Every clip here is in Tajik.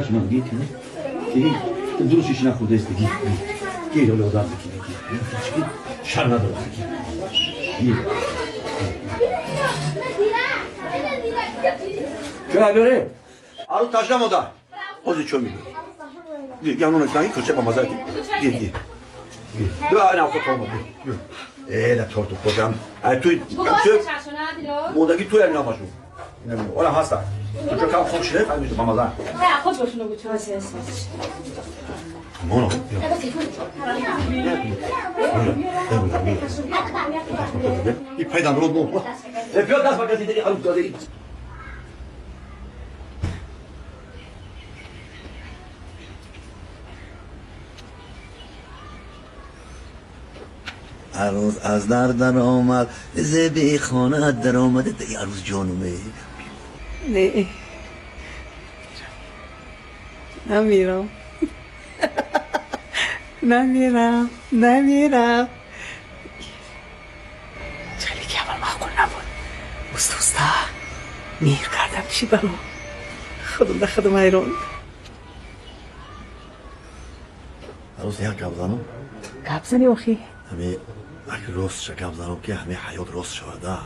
Кӯдаки ман ги ки дурустиш нахӯрдаисти, ги, ги, ҳоло одам бикини, ги, шар надорад, ги. Чой биёре, ару ташна мода, ҳозир чой мебиёр. Янона ки кӯча ба маза, ги, ги, ги. Ду ана хот омад. Э, на торту хӯрдам. Ай туй модаги туй намашу. Ола ҳаста. Ту кам хоб шире, фаҳмиду ба маза. Хоб бошуно гучу. Моно. И пайдан род мо. Э, биё даст ба гази, ару додаи. Арӯз аз дар даромад, зеби хона даромад, арӯз ҷонуме. Не, намирам, намирам, намирам. Хеле ки аввал маъқул набуд, уста уста меҳр кардам. Чӣ бало, худам да худам ҳайрон. Арӯз, як гап занам. Гап зани охи. Ҳами ак ростша гап занам, ки ҳами ҳаёт рост шавада.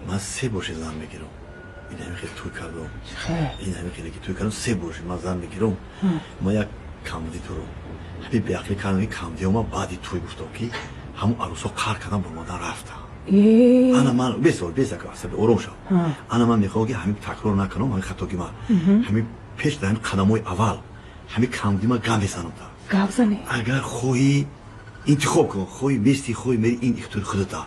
Ман се боши зан мегирам. Ин ҳами хел тӯй кардам, ин ҳами хеле ки тӯй кардам, се боши ман зан мегирам. Ман як камди дорам. Ҳами беақлӣ кардам, ки камдиёма баъди тӯй гуфтам, ки ҳамун арӯсҳо қар кардам, баромадан рафтам. Ана ман бесор безака, асаби ором шав. Ана ман мехоҳам, ки ҳамин такрор накунам ҳамин хатоги ман. Ҳамин пеш дар ҳамин қадамҳои аввал ҳамин камдима гап мезанам та. Гап зани. Агар хоҳӣ, интихоб кун, хоҳӣ мести, хоҳӣ мери, ин ихтиёри худата.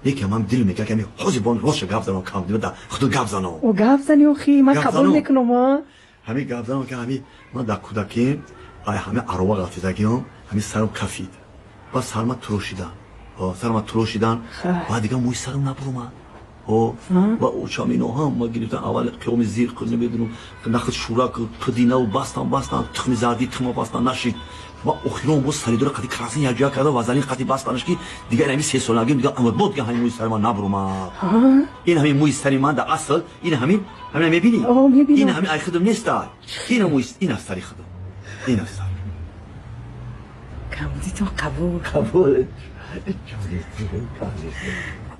Лекин ман дил мекард, ки ҳамин ҳозир бон ростша гап занам, камдима да худат гап занам. О, гап зани охи, ман Гап қабул занам. мекунам, а. Ҳамин гап занам, ки ҳамин ман дар кӯдаким ай ҳамин ароба ғалтидагиам, ҳамин сарам кафид, баъд сарма турошидан, сарма турошидан. Баъд дигар мӯи сарам набуромад. Ва очам ино ҳама гирифтан, аввал қиёми зир, намедунам, нахд, шӯрак, пудинаву бастан, бастан, тухми зарди, тухма бастан, нашид. Ва охирон боз саридора қати красин якҷоя карда, вазалин қати бастанаш, ки дигар ҳамин сесолагим дигар бод, дигар ҳамин мӯи сари ман набуромад. Ин ҳамин мӯи сари ман дар асл ин ҳамин ҳамина мебинӣ? О, мебинам. Ин ҳамин ай худам неста, ин мӯи, ин аз сари худам, ин аз сар. Камбудитон қабул. Қабул.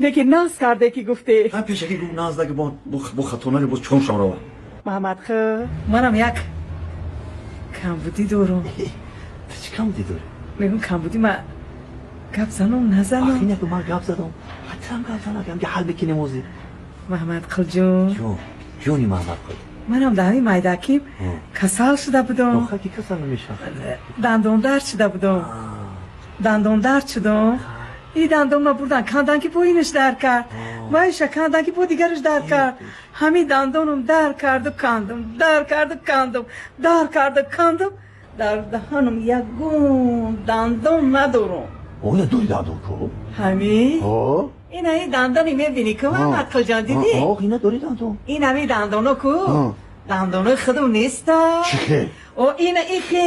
Лекин наз карде, ки гуфте. Ҳам пешакӣ гуфт, наздаги бо хато наги, боз чон шам рава. Маҳаммад, хӯ, манам як камбудӣ дорам. Ту чӣ камбудӣ дорӣ? Мегӯм, камбудӣ ма гап занам, назанам? Ахи, наку, ман гап задам, ҳатман гап занам, ки ҳал бикунем ҳозир. Маҳаммад Қилҷон. Ҷон, ҷони Маҳаммадқул. Манам дар ҳамин майдаким касал шуда будам. Охир ки касал намешавад. Дандондард шуда будам, дандондард шудам. И дандонма бурдан, кандан, ки поинаш дард кард, вайша кандан, ки по дигараш дард кард. Ҳамин дандонам дард карду кандум, дард карду кандум, дард карду кандум, дар даҳанам ягон дандон надорам. Оина дори дандон ку. Ҳамин. О. Ин ҳамин дандони мебинӣ ку, Маҳаммадқулҷон, дидӣ? Ох, ина дори дандон. Ин ҳамин дандоно ку, Ҳа. дандонои худам неста. Чӣ хел? О, ина ихе.